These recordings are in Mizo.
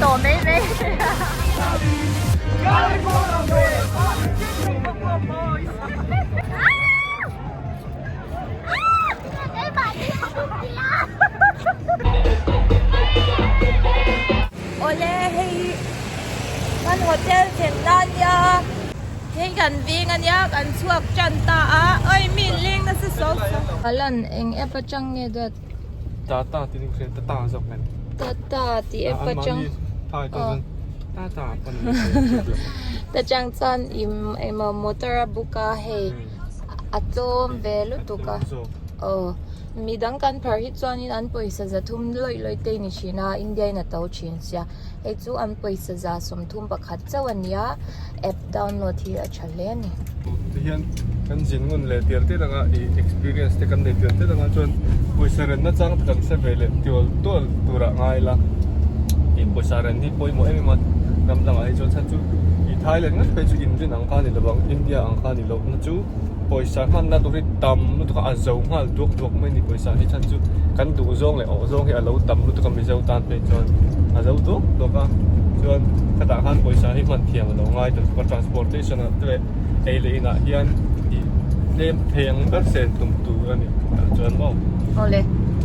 tawh mai mai. Awle hei hi kan hotel thlenna ania hei kan veng ania kan chhuak tan ta a oi mi leng nasa saw saw. Alan eng app atang nge dawt? Tata tih chu hriat tata zawk nen. Tata tih app atang. Tata pawn Ta chang chuan im emaw motor a book a hei a tlawm ve lutuk a aw midang kan phar hi chuanin an pawisa za thum lawih lawih te a ni thin a India in a to thin sia hei chu an pawisa za sawmthum pakhat chauh a ni a app download hi a tha hle a ni. Tihian kan zin ngun leh tial tial anga ih experience te kan nei tial tial anga chuan pawisa renna chang te kan hre ve leh tial tual turah ngai ila ih pawisa ren hi pawimawh em em a ram dangah hi chuan chhan chu ih Thailand ngat phei chu inrin ang kha a ni lo ang India ang kha a ni lo na chu pawisa hmanna tur hi tam lutuk a a zo nghal duak duak mai a ni pawisa hi chhan chu kan duh zawng leh awh zawng hi a lo tam lutuk a Mizo tan phei chuan a zo duak duak a chuan khatah khan pawisa hi hman thiam a lo ngai ta bawk a transportation ah te leh ei leh inah hian ih tlem thei ang ber sen tum tur a ni tah chuan maw. Awle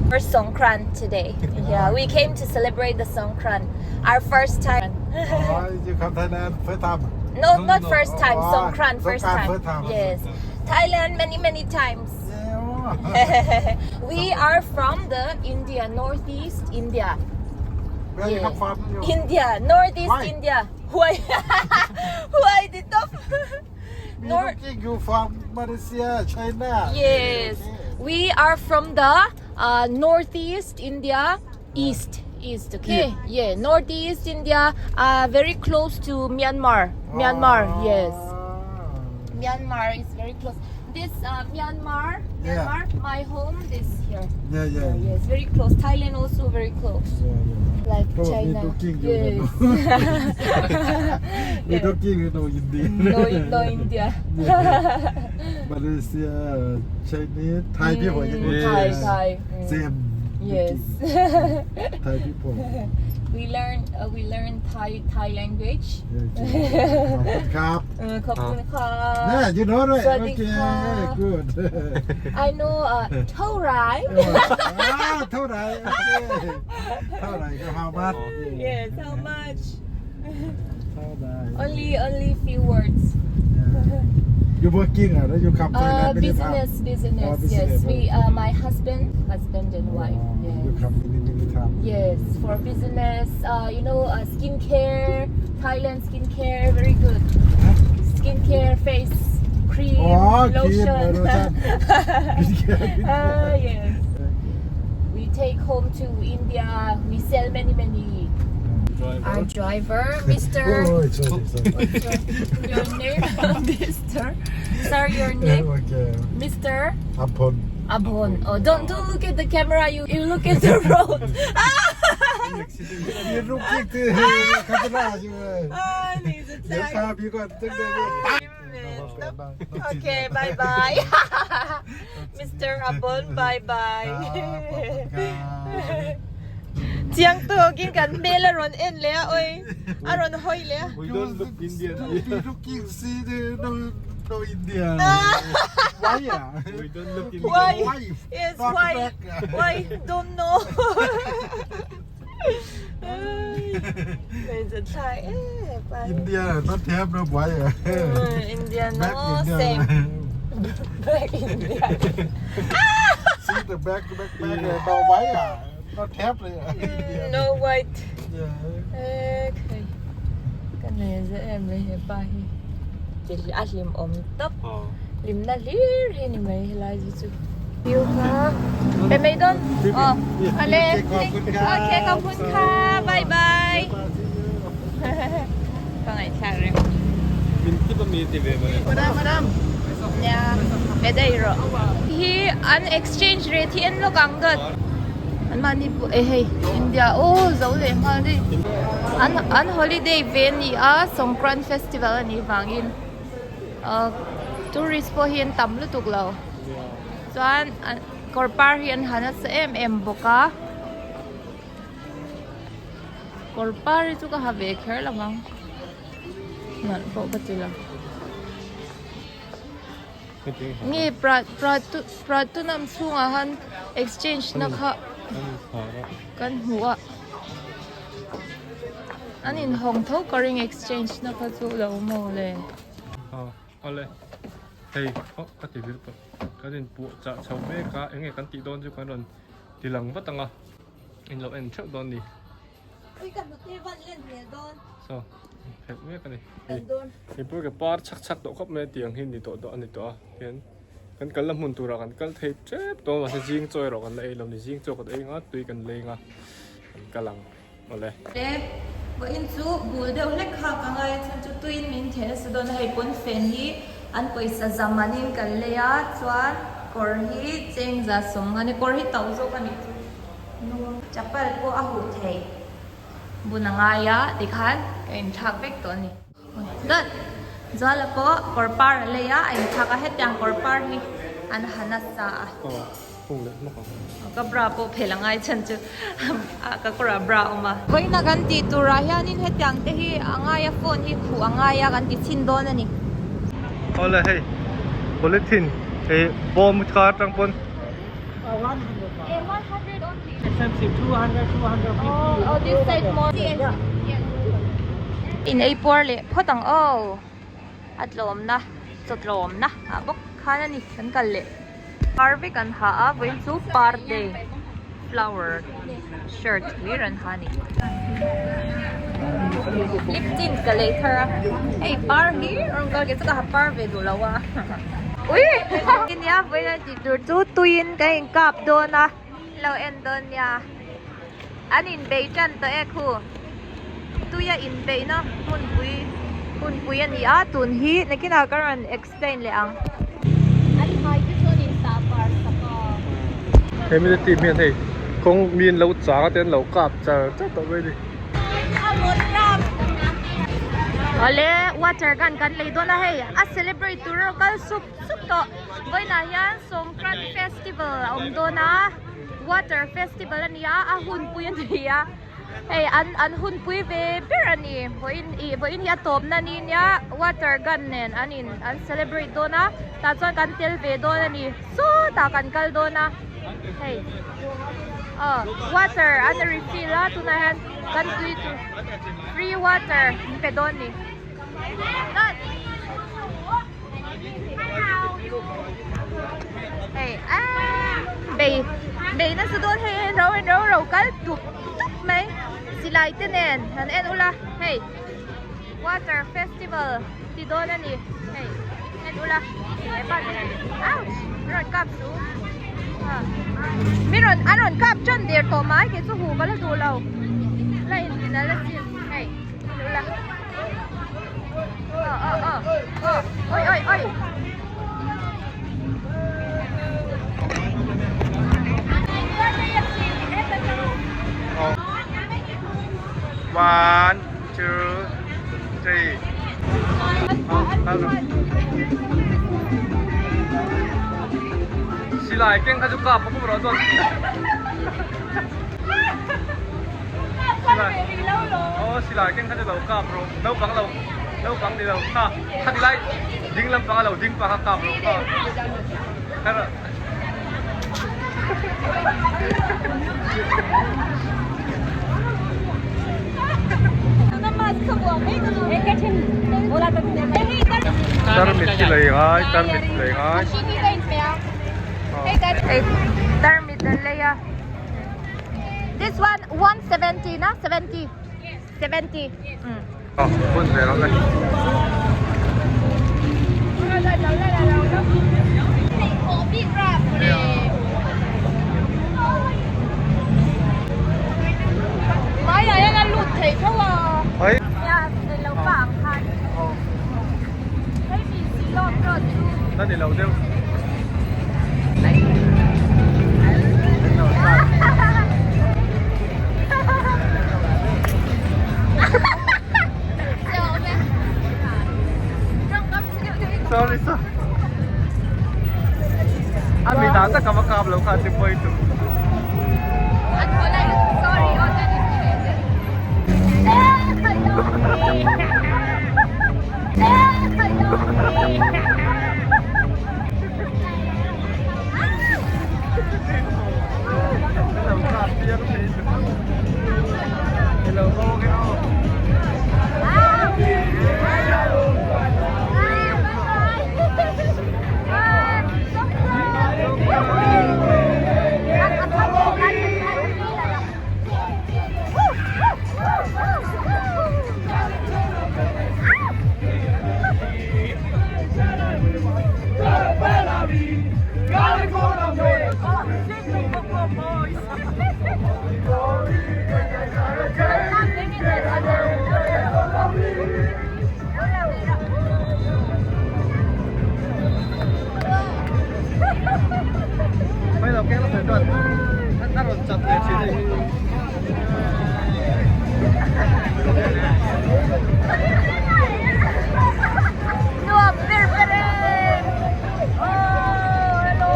First Songkran today yeah we came to celebrate the Songkran our first time. Oh, you come Thailand first time? No, not first time. Songkran first time. Yes. Thailand many many times. Yeah. we are from the India, Northeast India. Where you come from? India, Northeast Why? India. Why? Why the top? We Nor- looking you from Malaysia, China. Yes. We are from the uh, Northeast India, East. East, okay? Yeah, Northeast India, uh, very close to Myanmar. Myanmar, yes. Ah. Myanmar is very close. This uh, Myanmar, Yeah. Myanmar, my home, this here. Yeah, yeah. Yes, very close. Thailand also very close. Yeah, yeah. Like Probably China. looking you Yes. We talking you know India. no, no India. Malaysia, Chinese, Thai people. you know. Mm, Thai, Yes. Thai. Mm. Same. Yes. looking. Thai people. we learn uh, we learn Thai Thai language. Yeah, ขอบคุณครับ เออขอบคุณค่ะ Yeah, you know right? สวัสดี Okay, ค่ะ good. I know เอ่อเท่าไหร อ่าเท่าไหร่โอเคเท่าไหร่ก็ how much Yes how much เท่าไหร่ only only few words Yeah. You working อ่ะแล้ว you come Uh, Thailand many times business, business. Oh, business, Yes, we. okay. Uh, my husband, husband and wife. Oh, Yes. You come many many times Yes, for business. Uh, you know, uh, skincare, Thailand skincare, very good. Skincare, face cream, Oh, cream, lotion. lotion. Skincare. Ah, yes. We take home to India. We sell many, many. Driver Our driver, Mr. Oh, sorry, sorry. What's your, your name, Mr. Sorry, your name, Okay. Mr. อัมพล Abon. Oh, don't don't look at the camera. You you look at the road. มีลูกกิ๊กที่คาเมล่าอยู่เลย Ah, he's a เดี๋ยวพาพี่ก่อนตั้งแต่ Okay, bye bye. Mr. Abon, bye bye. chiang tu kin kan mel a rawn en leh a oi a rawn hawi leh a We don't look Indian มีลูกกิ๊กซีโนโนอินเดีย Why อ่ะ We don't look Indian Why? Why Yes, Not why? black. Why? Don't know. เลยจะใช่เอ๊ะไป อินเดีย not have no why อ่ะ India Black no India same black India See the back back back no white อ่ะ not have เลยอ่ะ no white Yeah. Okay กันเลยจะเอ็มเลยเฮป้าฮีจะอาลิมอมตับ Ờ. ลิมนาลีรีนี่ไหมลายจุดวิวค่ะเป็นไม่ต้นอ๋ออะไร ขอบคุณครับ โอเคขอบคุณค่ะบายบายก็ไงชาเร็ว Min tip a mi ti ve mà Yeah, better. Hi an exchange rate hi en lok ang gat. An mani pu eh hei India oh zo le ngal di. An an holiday ve ni a Songkran festival ani wangin. Uh, tourist pawh hi an tam lutuk lo. Chuan an kawr par hi an han nasa em em bawk a. Kawr par hi chu ka ha ve kher lo ang. Nalh pawh ka ti lo. Nge Pratunam chhungah han exchange na kha kan hmu a. An inhawng tho ka ring exchange na kha chu lo maw le. Awle hei oh ka ti vir tawh kan inpuah chah chho mek a enge kan tih dawn chu kan rawn ti lang vat ang a in lo en theuh dawn ni. Ui ka hnute van len hmel dawn. So phelh mek a ni. Hei pawh ka par chak chak tawh khawp mai a tiang hi ni tawh dawn a ni tawh a hian kan kalna hmun turah kan kal thei tep tawh a mahse zing chaw erawh kan la ei lo ni zing chaw kan ei nga tui kan leng a kan kal ang. Awle. Le, vawiin chu bul deuh hlek kha ka ngai a chhan chu tuiin min theh nasa dawn a, hei pawnfen hi an pawisa zamanin kan lei a, chuan kawr hi chengza sawm a ni, kawr hi to zawk a nih chu, chapal pawh a huh thei bun a ngai a tikhan ka inthlak vek tawh a ni. Dawt, Zuala pawh kawr par a lei a, a inthlak a, hetiang kawr par hi an ha nasa a. Ka bra pawh phel a ngai chhan chu ka kawrah bra a awm a. Vawiina kan tih turah hianin hetiang te hi a ngai a, phone hi khuh a ngai a, kan ti chhin dawn a ni. Awle hei polythene hei bawm kar atang pawn. In ei puar leh phawt ang aw a tlawmna chaw tlawmna ah bawk khan a ni kan kal leh par vek an ha a vawiin chu par day flower shirt hlir an ha a ni lip tint ka lei thar a hei par hlir rawn kal ke chu ka ha par ve duh lo a ui nia vawiin a tih tur chu tuiin kan inkap dawn a. Lo en dawn nia. An inbei tan tawh e khu. Tuia inbeihna hmunpui hunpui a ni a, tun hi nakinah ka rawn explain leh ang. An hmai te chuan in tah par sak a. He mite team hian hei kawng mi an lo chang a te an lo kap char char tawh mai a ni. Awle water gun kan lei dawn a hei a celebrate tur erawh kal sup sup tawh. Vawiinah hian Songkran festival a awm dawn a water festival a ni a a hunpui a ni a hei an an hunpui ve ber a ni vawiin ih vawiin hi a tawpna ni nia water gun nen an in an celebrate dawn a tah chuan kan tel ve dawn a ni sawtah kan kal dawn a hei aw water an refill a tunah hian kan tui tur free water an pe dawn a ni. Hei aaa bei bei nasa dawn hei hei ro ro ro kal tup tup mai silai te nen han en ula hei water festival ti dawn a ni hei en ula hepa te ouch min rawn kap su min rawn an rawn kap tan der tawh mai kei chu hu ka la duh lo la intinal asin hei en ula. Oi oi oi. One, two, three. Silai keng kha chu kap a pawh rawh chuan. Silai. Aw silai keng kha chu lo kap rawh. Naupang lo naupang ni lo kha kha ti lai ding lampang a lo ding pah kha kap rawh kha. Kha rawh. Tarmit hi lei ngai tarmit lei ngai. Tarmit an lei a. This one 170 na 70 70. Oh, bun ve lo le. Mai ah hian a lut thei tho a. Oi. Nia, lo pa ang khan. Hei mi silawm road chu. Na ni lo deuh. Sorry sorry. A mi dah tak ka va kap lo kha chu pawi tum. Nuam ber ber e! Oh, hello!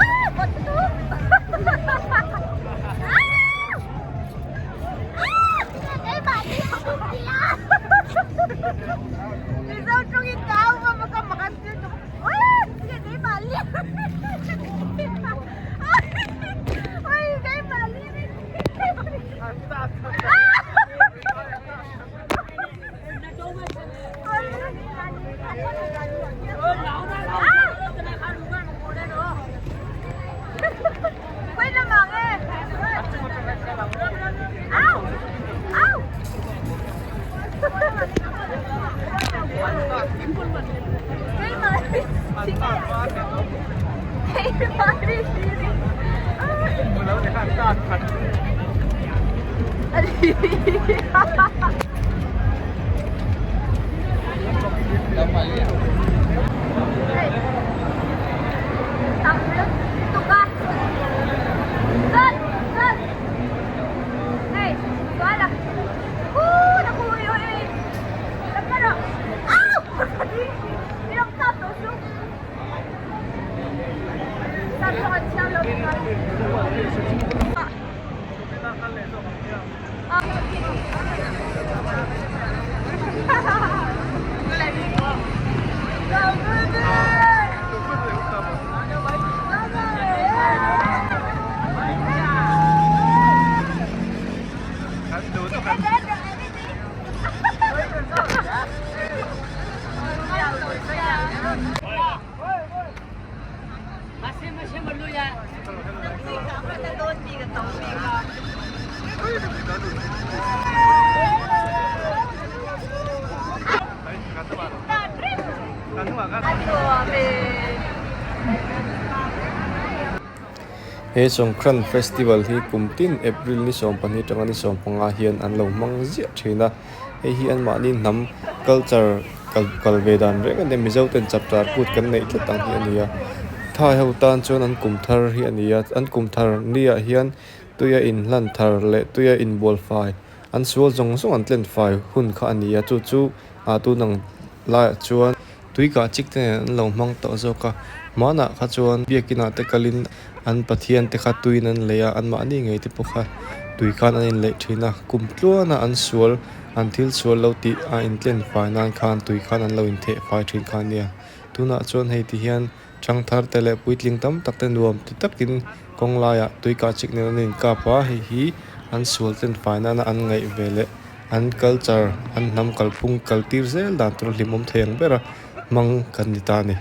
Ah, what to do? He Songkran Festival hi kum tin April ni 12 atanga ni 15 hian an lo hmang ziah thin a, hei hi anmahni hnam culture kal kal ve dan reng a nia Mizo ten chapchar kut kan neih tlat ang hi a ni a, Thai ho tan chuan an kum thar hi a ni a, an kum thar ni ah hian tuia inhlan thar leh tuia inbual fai an sual zawng zawng an tlen fai hun kha a ni a, chu chu ah tun ang laiah chuan tui kah chik te nen an lo hmang tawh zawk a, hmanah kha chuan biakin ah te kalin an pathian te kha tuiin an lei a, anmahni ngei te pawh kha tui khan an inleih thin a, kum tluana an sual an thil sual lo tih a intlen fai nan khan tui khan an lo intheh fai thin kha a nia, tunah chuan hei ti hian Thangthar te leh puitling tam tak te nuam ti takin kawng laiah tui kah chik nen an inkap a, hei hi an sual ten fai nana an ngaih ve leh an culture an hnam kalphung kal tir zel dan tur a hlimawm thei ang ber a hmang kan ni ta a ni.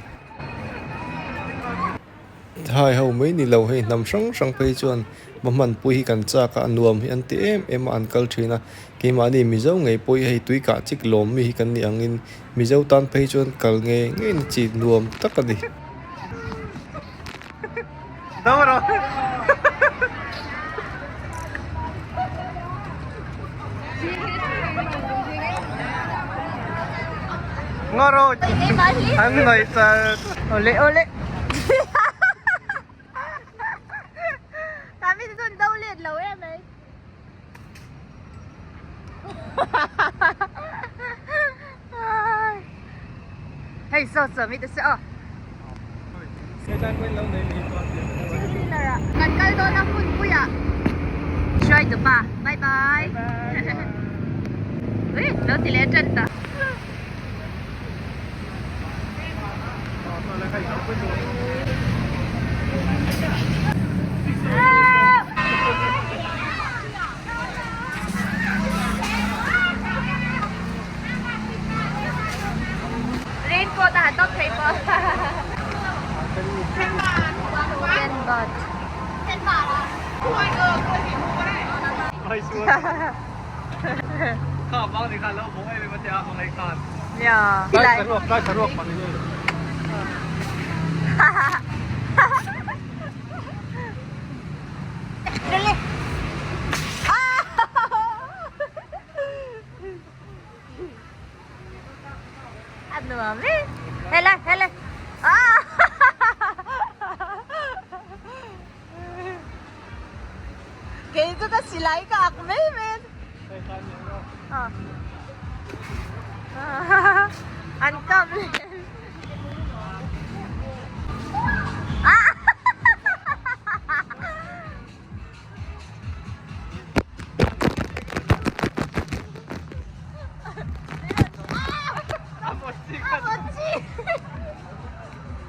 Thai ho mai ni lo hei hnam hrang hrang phei chuan va hmanpui hi kan chak a, a nuam hi an ti em em a an kal thin a, keimahni Mizo ngei pawh hi hei tui kah chik lawm mi hi kan nih angin Mizo tan phei chuan kal ngei ngei na chi nuam tak a ni. Hei saw saw mi te se aw. Kan kal dawn a hun puiah. Hruai tu pa. Bye bye. Ui, lo ti leh tan ta. Raincoat a han tawp thei pawh. Ten baht. A nuam e. Hele hele. Kei chu ka silai ka ak mai mai. An kap le.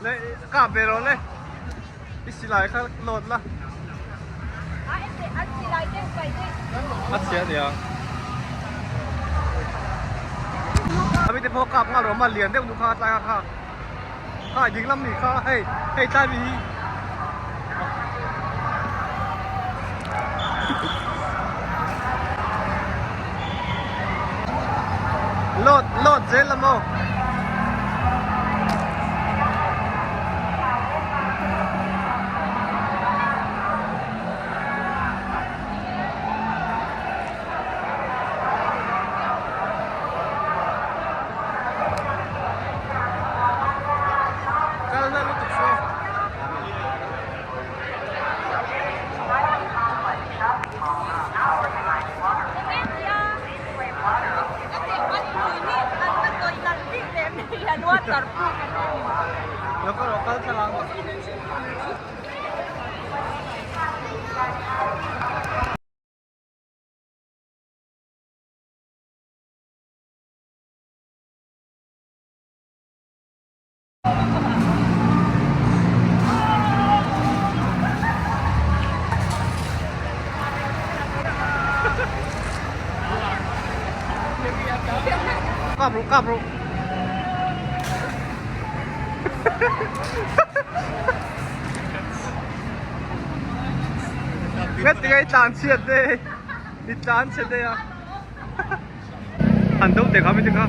Le kap ve rawh le i silai kha load la a chhia ania a mi te pawh kap nghal rawh a lian deuh nu kha a tlai kha kha ding lam ni kha hei hei tlai mi hi. Load load zel la maw. Kal na lutuk saw. Lo kal rawh kal thla lang. Kap rawh kap rawh. Ngat tingai tlan chhiat de i tlan chhe de a. Han do te kha mi te kha.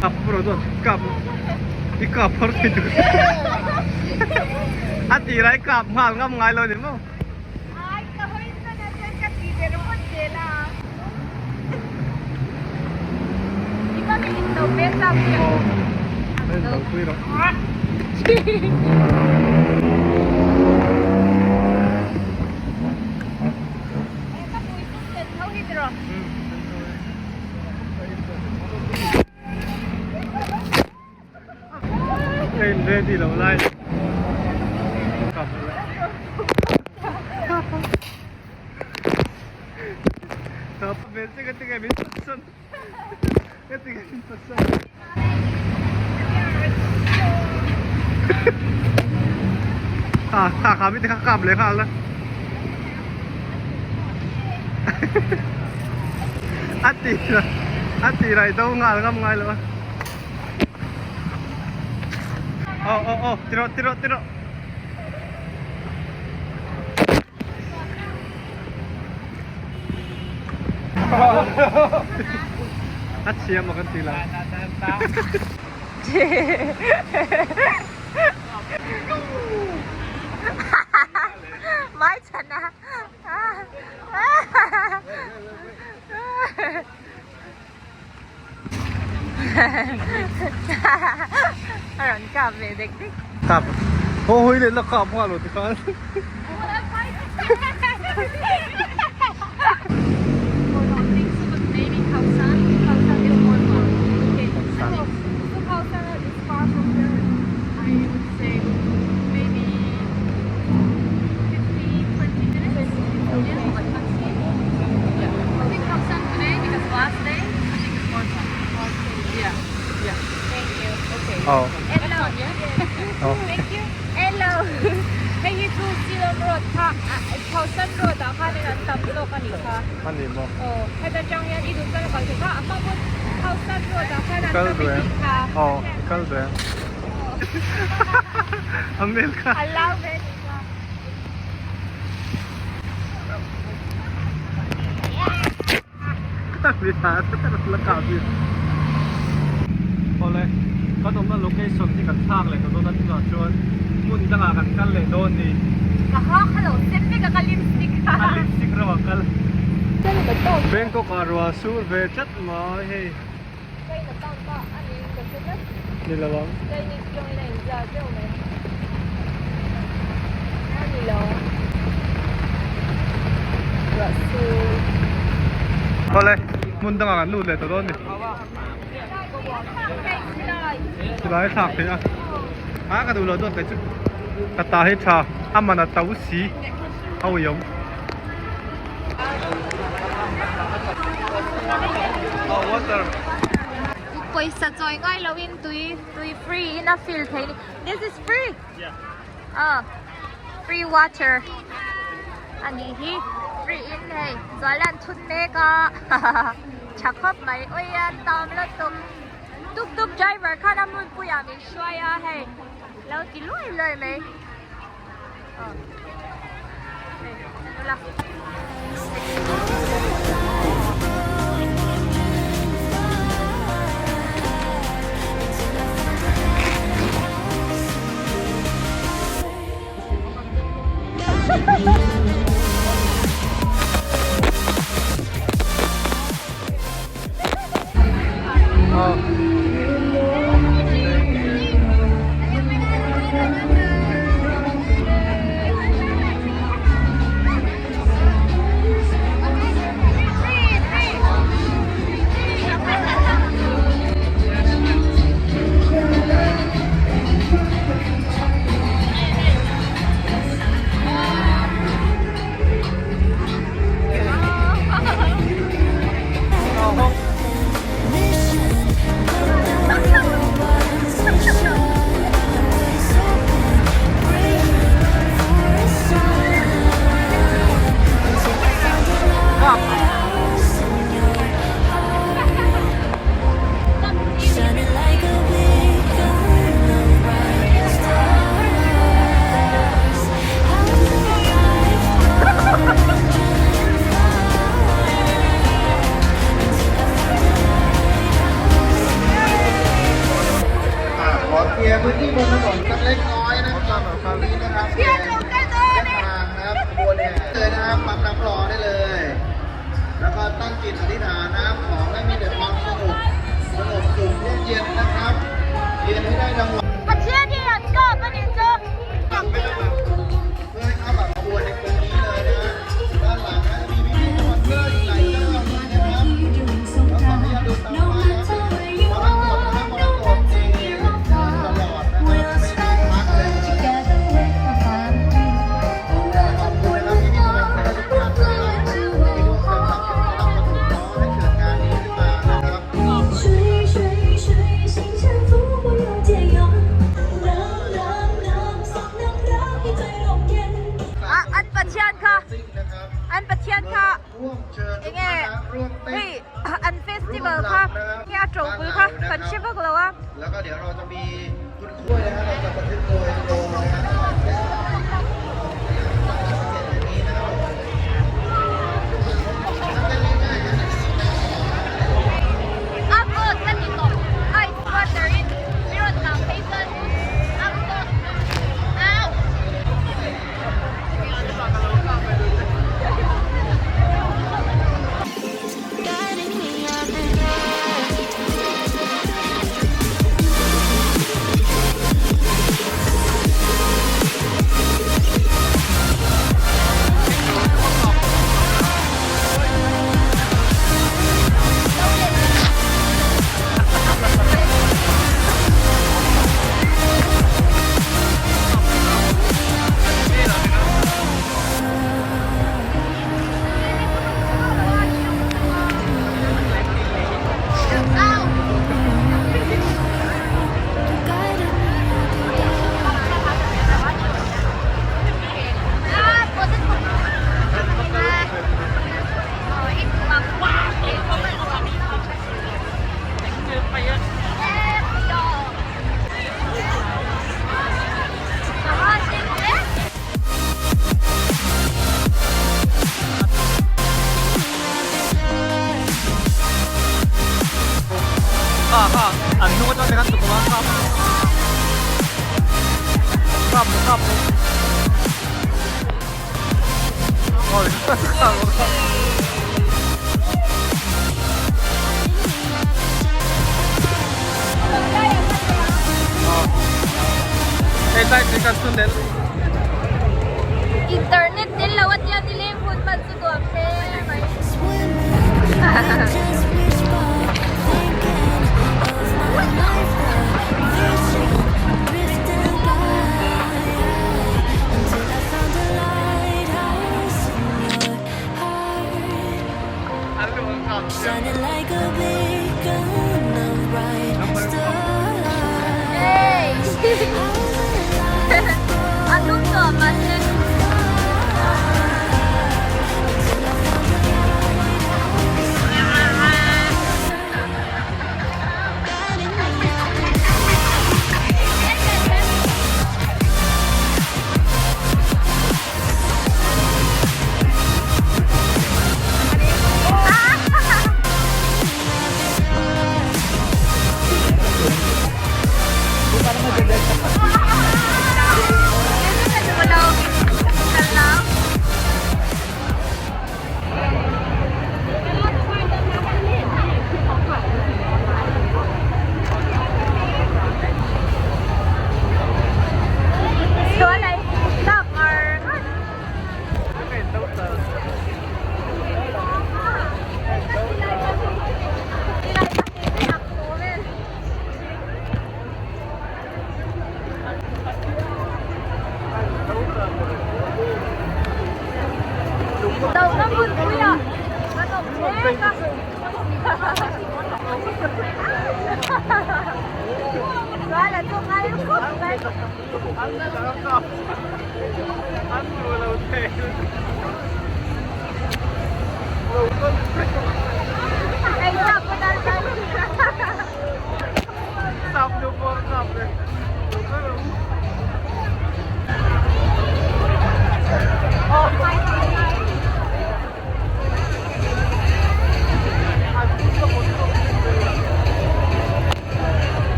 Kap ro chuan kap i kap phar thei tur a ti lai kap nghal ngam ngai lo ni maw. Ai ka hawi chuan a chuan ka ti ve ringawt zel a. I va min in do pek tak hian. Aw in do pui rawh. Train ready lo lai Kha kha mi te kha kap leh nghal a a ti a ti rai do nghal ngam ngai lo a aw aw aw ti rawh ti rawh ti rawh. A chhia maw kan ti lai. Mai chhan a. A rawn kap ve dek dek. Kap. Haw hawi leh la kap nghal lo tikhan. Aw. Hello. Thank you. Hello. Hei hi chu Silom Road kha Khausan Road ah khanin an tam zawk a nih kha. A ni maw? Aw, heta tang hian i duh chuan a kal thei kha. A hma pawn Khausan Road ah khan an tam i tih kha. Aw, i kal ve. A mel kha. A lau ve a nih kha. Awle, kan awmna location hi kan thlak leh ta dawn a tunah chuan hmun dangah kan kal leh dawn ni. Ka ha kha lo sen vek a ka lipstick a. A lipstick reuh a kal. Bangkok ah ruah sur ve tlat mai hei. China town pa a ni ka hre tlat. Ni lo ang. Chinese tawngin a inzia zeuh mai. A ni lo. Ruah sur. Awle, hmun dangah kan lut leh ta dawn ni. Silai a thlak theih a. A ka duh lo dawn kei chu. Ka ta hi tha a man a to si a uiawm. Oh water. Pawisa chawi ngai lo in tui tui free in a fill thei ni. This is free. Yeah. Ah free water a nih hi free in hei zual an thun mek a tha khawp mai ui a tam lutuk tuk tuk driver khan a hmunpui ah min hruai a hei lo ti luai luai mai. ขอเคลียร์พื้นที่บนถนนสักเล็กน้อยนะครับตรงนี้นะครับเป็นทางนะครับขบวนแห่เลยนะครับปั๊มน้ำรอได้เลย แล้วก็ตั้งจิตอธิษฐานนะครับขอให้มีแต่ความสงบสงบสุขร่มเย็นนะครับเรียนให้ได้รางวัล Pathian hi an kap a ni chu. เพื่อให้เข้ากับขบวนในคืนนี้เลยนะฮะด้านหลังนะจะมีพี่ๆสปอนเซอร์อีกหลายเจ้าด้วยนะครับแล้วขออนุญาตดูตามป้ายนะครับมรกตนะครับมรกตนี่ตลอดนะครับไม่มีพักเลยขอบคุณนะครับพี่ๆสปอนเซอร์ทุกท่านนะครับที่ร่วมกันสนับสนุนให้เกิดงานนี้ขึ้นมานะครับ 水水水，心相符我有解药。น้ำน้ำน้ำสดน้ำรักให้ใจลมเย็น A an Pathian kha ซิ่งนะครับ an Pathian kha ร่วมเชิญทุก eng nge ท่านนะร่วมเต้น hei an festival kha nge a to pui kha kan hre vak lo a. แล้วก็เดี๋ยวเราจะมีคุณครูด้วยนะครับเราจะบันทึกโดยโดนะครับ A vawt ka ti tawh ice water in mi rawn tang phei chuan a vawt au. kha an hnung atang te khan tukverh a kap kap kap Ôi, Hei tlai te kan chun del. Internet tel lo a tia nileng hun hman chu nuam hle mai. A lum nuam mahse.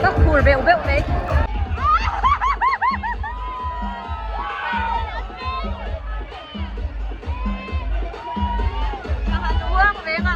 Ka khur beuh beuh mai. Ka han uang veng a.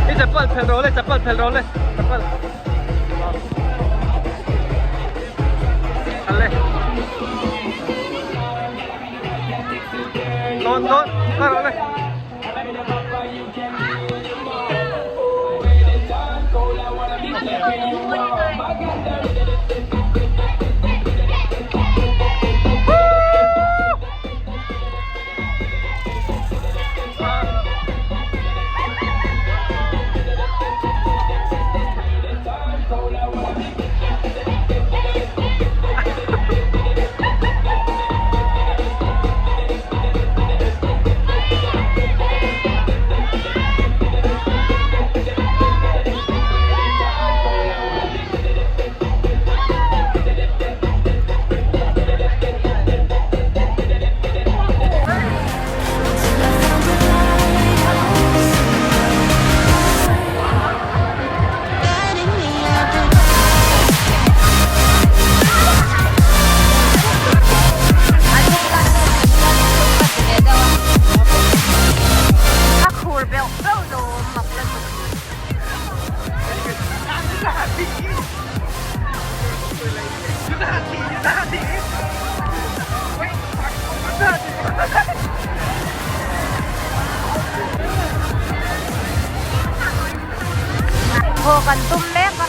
I chapal phel rawh le chapal phel rawh le chapal le. dawn kal rawh le. A khur beuh beuh lo mak la tuk. Haw kan tum mek a,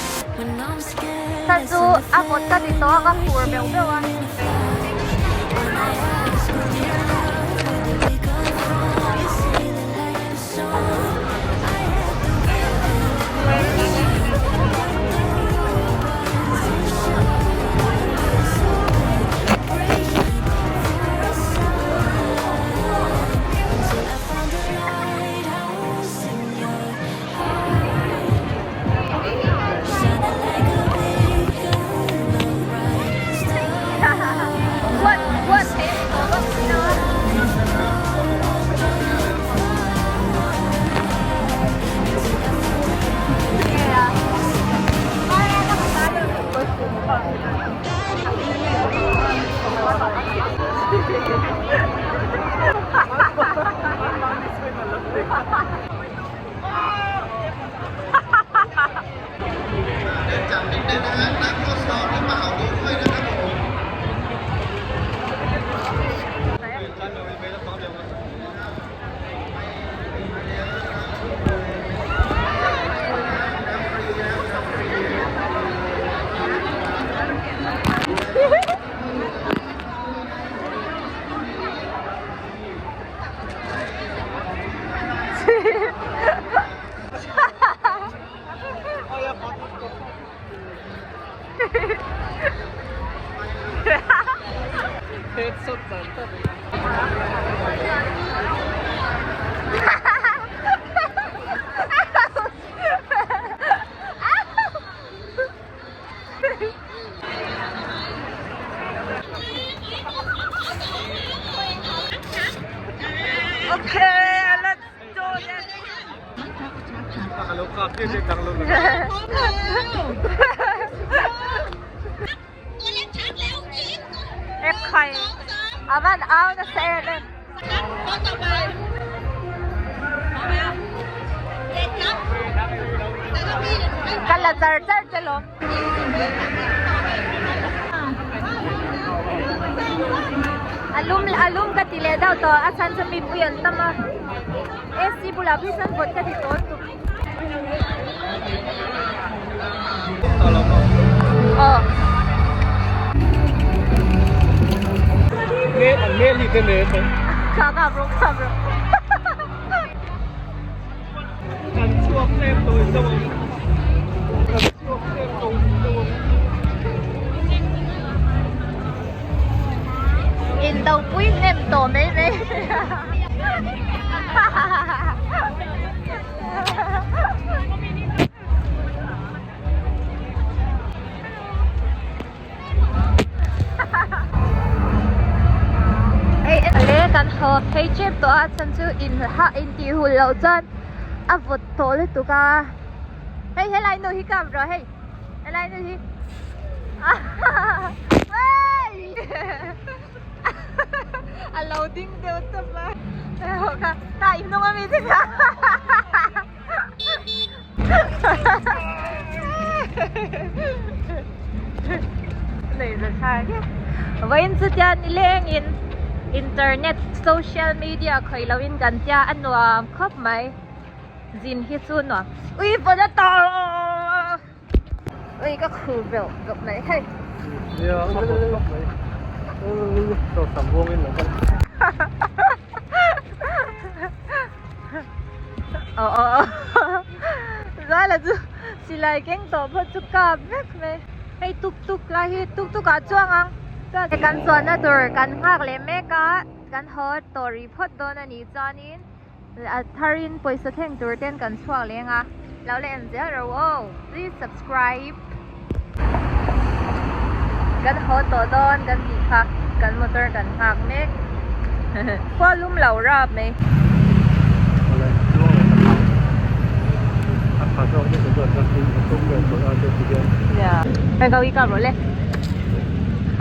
hla chu a vawt ka ti tawh a ka fur beuh beuh a. Okay, let's do this. Ekhai, avan au nasa em em. Ka la char char che lawm. A lum a lum ka ti leh deuh tawh a chhan chu mipui an tam a AC bulah phei chuan vawt ka ti tawh tuk. Aw. Kha kha bro kha bro. In do pui hnem tawh mai mai. Hei le kan haw phei tep tawh a chhan chu in hah in tih hul loh chuan a vawt tawh lutuk a hei helai nu hi ka rawh hei helai nu hi a lo ding deuh tawp a ta in hnung ami te kha. Vawiin chu tian nilengin Internet social media khawih loin kan tia a nuam khawp mai zin hi chu nuam ui vawn a tawh ui ka khur beuh beuh mai hei. Nia a vawt khawp mai chaw sam buangin lo kal. Aw aw aw Zala chu silai keng tawh phawt chu kap vek mai hei tuk tuk lai hi tuk tuk ah chuang ang chuan kan chuanna tur kan nghak leh mek a kan haw tawh rih phawt dawn a nih chuanin a tharin pawisa thleng tur ten kan chhuak leng a lo la en zel ro aw please subscribe kan haw tawh dawn kan tih kha kan motor kan nghak mek khua lum lo rap mai. A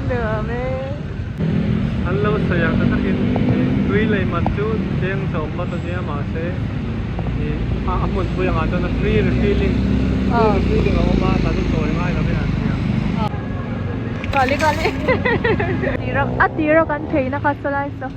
nuam e. An lo sawi ang ta takin tui lei man chu cheng zawm phawt a nia mahse ih a hmunpui angah chuan a free refilling free refilling a awm a tah chu sawi ngai lovin an hria. Kali kali a tira kan phei na kha saw lai saw.